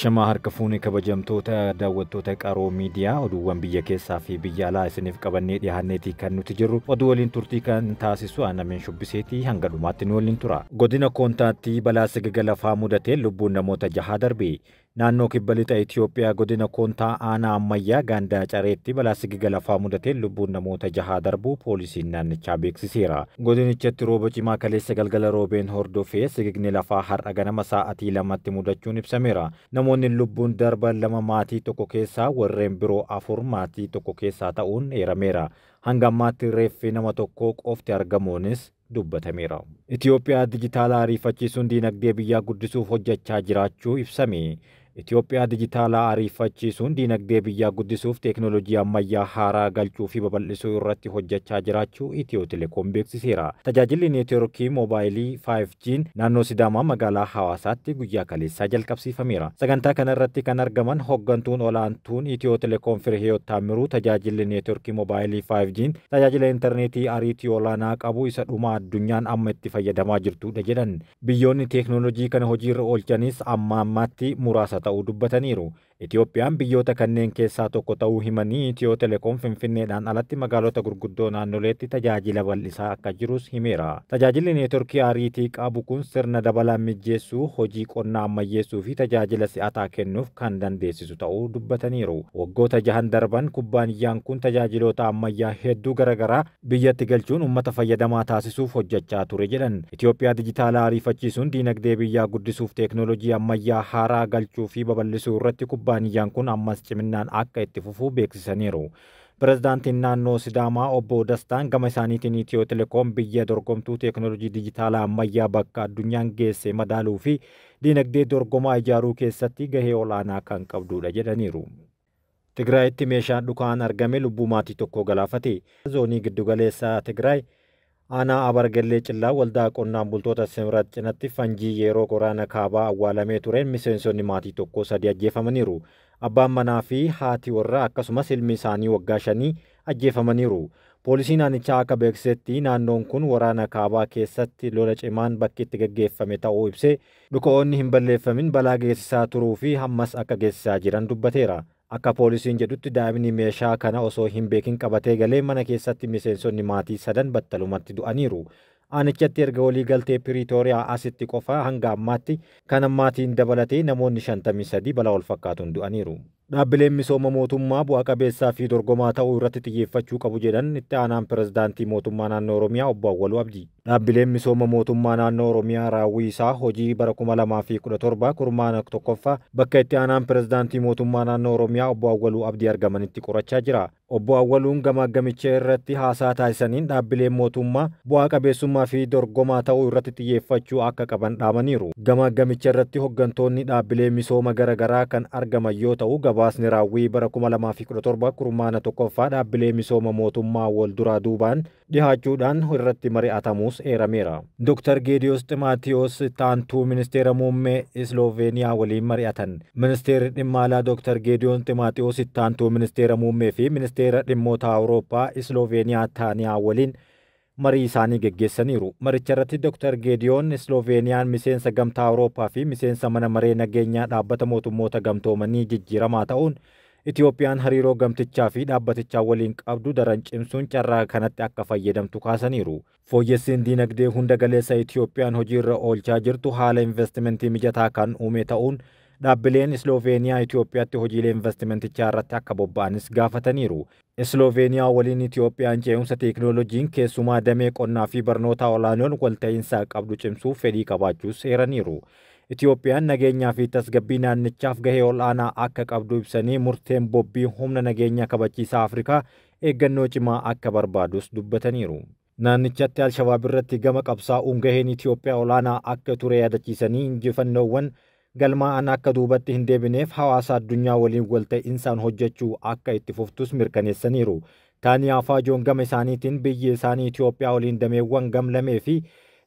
Ashamaa harka fuunee kabajamtoota daawwattoota Qaroo Miidiyaa, oduuwwan biyya keessaa fi biyya alaa isiniif qabannee dhiyaanneetii kan nuti jirru. Oduu waliin turtii kan taasisu Aanameen Shubbiseetii, hanga dhumaatti nu waliin tura. Godina Koontaatti balaa sigiga lafaa mudateen lubbuun namoota 6 darbe. Naannoo Kibba Lixa Itoophiyaa godina Koontaa aanaa Ammayyaa Gaandaa Careetti balaa sigiga lafaa mudateen lubbuun namoota 6 darbuu poolisiin naannichaa beeksiseera. Godinichatti rooba cimaa kaleessa galgala roobeen hordofee sigigni lafaa har'a ganama sa'aatii 2tti mudachuun ibsameera. Namoonni lubbuun darban 2 maatii tokko keessaa, warreen biroo 4 maatii tokko keessaa ta'uun eerameera. Hanga ammaatti reeffi nama tokkoo qofti argamuunis dubbatameera. Itoophiyaa dijitaalaa ariifachiisuun diinagdee biyyaa guddisuuf hojjechaa jiraachuu ibsame. Itoophiyaa dijitaalaa ariifachiisuun diinagdee biyyaa guddisuuf teeknooloojii ammayyaa haaraa galchuu fi babal'isuu irratti hojjechaa jiraachuu Itiyoo Telekoom beeksiseera. Tajaajilli neetwoorkii moobaayilii 5G naannoo Sidaamaa magaalaa Hawaasaatti guyyaa kaleessaa jalqabsiifameera. Sagantaa kana irratti kan argaman hooggantuun olaantuun Itiyoo Telekoom Firehiyoot Taammiruu, tajaajilli neetwoorkii moobaayilii 5G tajaajila intarneetii ariitii olaanaa qabu isa dhuma addunyaan amma itti fayyadamaa jirtudha jedhan. Biyyoonni teeknooloojii kana hojiirra oolchanis amma ammaatti muraasa ta'uu dubbataniiru. Itoophiyaan biyyoota kanneen keessaa tokko ta'uu himanii, Itiyoo Telekoom Finfinneedhaan alatti magaalota gurguddoo naannoleetti tajaajila bal'isaa akka jirus himeera. Tajaajilli neetworkii ariitii qabu kun sirna dabalaa mijeessuu, hojii qonnaa ammayyeessuu fi tajaajila si'ataa kennuuf kan dandeessisu ta'uu dubbataniiru. Waggoota 6n darban kubbaaniyyaan kun tajaajiloota ammayyaa hedduu garaagaraa biyyatti galchuun uummata fayyadamaa taasisuuf hojjechaa ture jedhan. Itoophiyaa dijitaalaa ariifachiisuun diinagdee biyyaa guddisuuf teeknooloojii ammayyaa haaraa galchuu fi babal'isuu irratti kubbaaniyyaan kun ammas ciminaan akka itti fufuu beeksisaniiru. Pireezidaantiin naannoo Sidaamaa obbo Dastaan gama isaaniitiin, Itiyoo Telekoom biyya dorgomtuu teeknooloojii dijitaalaa ammayyaa bakka addunyaan geesse madaaluu fi diinagdee dorgomaa ijaaruu keessatti gahee olaanaa kan qabdudha jedhaniiru. Tigraayitti meeshaan dhukaan argame lubbuu maatii tokkoo galaafate. Zoonii giddugaleessa Tigraay aanaa Abargallee Cillaa waldaa qonnaan bultoota Simrat cinatti fanjii yeroo waraana kaabaa awwaalamee tureen miseensonni maatii tokkoo 3 ajjeefamaniiru. Abbaan manaa fi haati warraa akkasumas ilmi isaanii waggaa 5 ajjeefamaniiru. Poolisiin naannichaa akka beeksisetti, naannoon kun waraana kaabaa keessatti lola cimaan bakki itti gaggeeffame ta'uu ibsee, dhuka'oonni hin balleeffamin balaa geessisaa turuu fi hammas akka geessisaa jiran dubbateera. Akka poolisiin jedhutti, daa'imni meeshaa kana osoo hin beekin qabatee galee mana keessatti miseensonni maatii sadan battalumatti du'aniiru. Aanichatti erga walii galtee Piriitooriyaa asitti qofa hanga ammaatti kan maatiin dabalatee namoonni 53 balaa wal fakkaatuun du'aniiru. Dhaabbileen misooma mootummaa bu'a qabeessaa fi dorgomaa ta'uu irratti xiyyeeffachuu qabu jedhan itti aanaan pirezidaantii mootummaa naannoo Oromiyaa obbo Awwaluu Abdii. Dhaabbileen misooma mootummaa naannoo Oromiyaa raawwii isaa hojii bara 2017 kurmaana 1ffaa bakka itti aanaan pirezidaantii mootummaa naannoo Oromiyaa obbo Awwaluu Abdii argamanitti qorachaa jira. Obbo Awwaluun gamaggamicha irratti haasaa taasisaniin, dhaabbileen mootummaa bu'aa qabeessummaa fi dorgomaa ta'uu irratti xiyyeeffachuu akka qaban dhaamaniiru. Gamaggamicha irratti hooggantoonni dhaabbilee misooma garaagaraa kan argaman yoo ta'u, gabaasni raawwii bara 2017 kurmaana 1ffaa dhaabbilee misooma mootummaa wal duraa duubaan dhihaachuudhaan irratti mari'atamuus eerameera. Dr. Geediyoos Ximaatiyoos taantuu ministeera muummee Isloveeniyaa waliin mari'atan. Ministeerri dhimma alaa Dr. Geediyoon Ximaatiyoos ittaantuu ministeera muummee fi ministeera dhimmoota Awurooppaa Isloveeniyaa Taaniyaa waliin marii isaanii geggeessaniiru. Maricha irratti Dr. Geediyoon Isloveeniyaan miseensa Gamtaa Awurooppaa fi miseensa mana maree nageenyaa dhaabbata mootummoota gamtoomanii jijjiiramaa ta'uun Itoophiyaan hariiroo gamtichaa fi dhaabbatichaa waliin qabdu daran cimsuun carraa kanatti akka fayyadamtu kaasaniiru. Fooyyessiin diinagdee hunda galeessa Itoophiyaan hojiirra oolchaa jirtu haala investimentii mijataa kan uume ta'uun, dhaabbileen Isloveeniyaa Itoophiyaatti hojiilee investimentichaa irratti akka bobba'anis gaafataniiru. Isloveeniyaa waliin Itoophiyaan ce'umsa teeknooloojiin, keessumaa damee qonnaa fi barnoota olaanoon walta'iinsa qabdu cimsuuf fedhii qabaachuus eeraniiru. Itoophiyaan nageenyaa fi tasgabbii naannichaaf gahee ol'aanaa akka qabdu ibsanii, murteen bobbii humna nageenyaa kabachiisaa Afrikaa eeggannoo cimaa akka barbaadus dubbataniiru. Naannichatti Alshabaab irratti gama qabsaa'uun gaheen Itoophiyaa olaanaa akka ture yaadachiisanii, injifannoowwan galmaa'an akka duubatti hin deebineef hawaasa addunyaa waliin walta'insaan hojjechuu akka itti fuftus mirkaneessaniiru. Taaniyaa Faajoon gama isaaniitiin biyyi isaanii Itoophiyaa waliin dameewwan gamlamee fi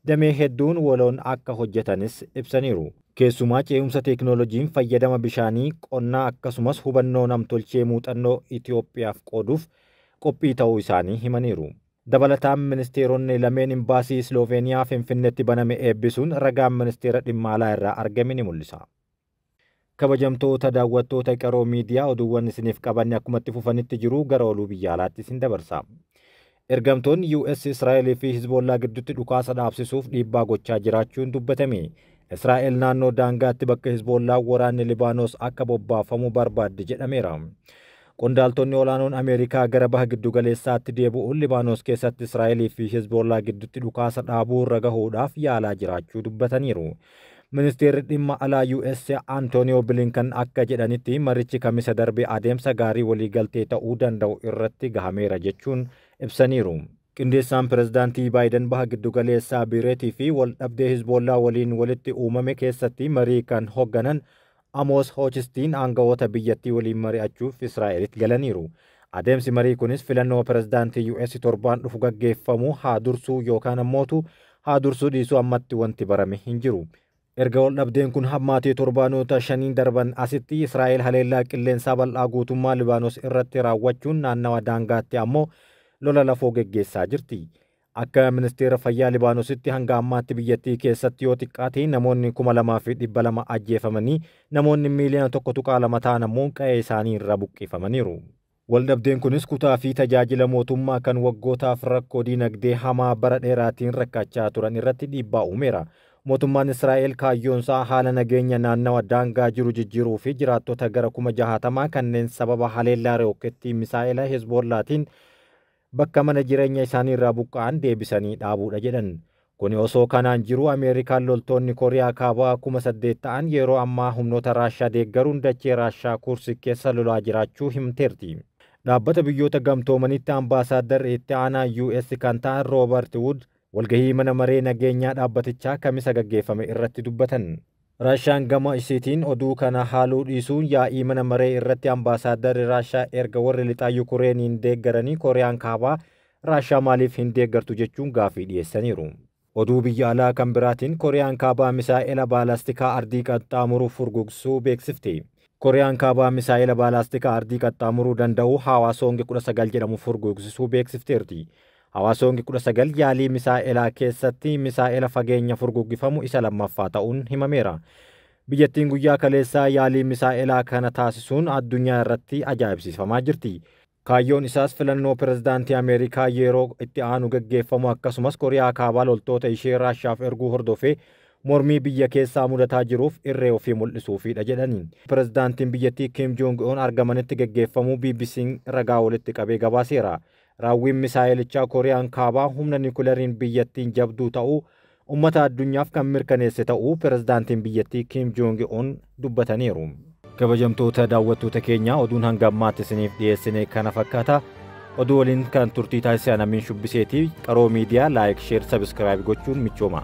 damee hedduun waloon akka hojjetanis ibsaniiru. Keessumaa ce'umsa teeknooloojiin, fayyadama bishaanii, qonnaa akkasumas hubannoo namtolchee muuxannoo Itoophiyaaf qooduuf qophii ta'uu isaanii himaniiru. Dabalataan ministeeronni lameen imbaasii Isloveeniyaa Finfinneetti baname eebbisuun ragaan ministeera dhimma alaa irraa argame ni mul'isa. Kabajamtoota daawwattoota Qaroo Miidiyaa, oduuwwan isiniif qabanne akkumatti fufanitti jiru. Gara oluu biyya alaatti isin dabarsa. Ergamtoonni US Israa'elii fi Hizboollaa gidduutti dhukaasa dhaabsisuuf dhiibbaa gochaa jiraachuun dubbatame. Israa'el naannoo daangaatti bakka Hizboollaa waraanni Libaanos akka bobbaafamu barbaadde jedhameera. Qondaaltonni olaanoon Ameerikaa gara baha giddugaleessaatti deebi'uun Libaanos keessatti Israa'elii fi Hizboollaa gidduutti dhukaasa dhaabuu irra gahuudhaaf yaalaa jiraachuu dubbataniiru. Ministeerri dhimma alaa US Antonio Blinken akka jedhanitti, marichi Kamisa darbe adeemsa gaarii waliigaltee ta'uu danda'u irratti gahameera jechuun ibsaniiru. Qindeessaan pirezidaantii Baayiden baha giddugaleessaa Biireetii fi waldhabdee Hizboollaa waliin walitti uumame keessatti marii kan hoogganan Amos Hochstiin aangawoota biyyattii waliin mari'achuuf Israa'elitti galaniiru. Adeemsi marii kunis filannoo pirezidaantii US torbaan dhufu gaggeeffamu haa dursuu yookaan ammootu haa dursuu dhiisuu ammatti wanti barame hin jiru. Erga wal dhabdeen kun hammaatee torbaanota 5n darban asitti, Israa'el haleellaa qilleensaa bal'aa guutummaa Libaanos irratti raawwachuun naannawa daangaatti ammoo lola lafoo geggeessaa jirti. Akka ministeera fayyaa Libaanositti, hanga ammaatti biyyattii keessatti yoo xiqqaate namoonni 2,200 ajjeefamanii, namoonni miiliyoona 1.2 ta'an ammoo qe'ee isaanii irraa buqqifamaniiru. Waldhabdeen kunis kutaa fi tajaajila mootummaa kan waggootaaf rakkoo diinagdee hamaa bara dheeraatiin rakkachaa turan irratti dhiibbaa uumeera. Mootummaan Israa'el kaayyoonsaa haala nageenya naannawa daangaa jiru jijjiiruu fi jiraattota gara 60,000 kanneen sababa haleellaa rookettii misaa'ela Hezbollaatiin bakka mana jireenya isaanii irraa buqqa'an deebisanii dhaabuudha jedhan. Kuni osoo kanaan jiru, Ameerikaan loltoonni Kooriyaa Kaabaa 8,000 ta'an yeroo ammaa humnoota Raashaa deeggaruun dachee Raashaa Kursi keessa lolaa jiraachuu himteerti. Dhaabbata Biyyoota Gamtoomanitti ambaasaadarri itti aanaa US kan ta'an Roobert Wood walgahii mana maree nageenyaa dhaabbatichaa Kamisa gaggeeffame irratti dubbatan. Raashaan gama isiitiin oduu kana haaluu dhiisuun, yaa'ii mana maree irratti ambaasaadarri Raashaa erga warri lixaa Yukureeniin deeggaranii Kooriyaan Kaabaa Raashaa maaliif hin deeggartu jechuun gaafii dhiyeessaniiru. Oduu biyya alaa kan biraatiin, Kooriyaan Kaabaa misaa'ela baalastikaa ardii qaxxaamuruuf furgugsuu beeksifte. Kooriyaan Kaabaa misaa'ela baalastikaa ardii qaxxaamuruu danda'u Haawaasong 19 jedhamu furgugsisuu beeksifteerti. Haawaasong 19 yaalii misaa'elaa keessatti misaa'ela fageenya furguggifamu isa lammaffaa ta'uun himameera. Biyyattiin guyyaa kaleessaa yaalii misaa'elaa kana taasisuun addunyaa irratti ajaa'ibsiifamaa jirti. Kaayyoon isaas filannoo pirezidaantii Ameerikaa yeroo itti aanu gaggeeffamu, akkasumas Kooriyaa Kaabaa loltoota ishee Raashaaf erguu hordofee mormii biyya keessaa mudataa jiruuf irree ofii mul'isuufidha jedhaniin. Pirezidaantiin biyyattii Kim Jong Un argamanitti gaggeeffamuu BBC'n ragaa walitti qabee gabaaseera. Raawwiin misaa'elichaa Kooriyaan Kaabaa humna nikulariin biyyattiin jabduu ta'uu ummata addunyaaf kan mirkaneesse ta'uu pirezidaantiin biyyattii Kim Jong Un dubbataniiru. Kabajamtoota daawwattoota keenya, oduun hanga ammaatti isiniif dhiyeessine kana fakkaata. Oduu waliin kan turtii taasisan Amiin Shubbiseetii. Qaroo Miidiyaa like, share, subscribe gochuun michooma.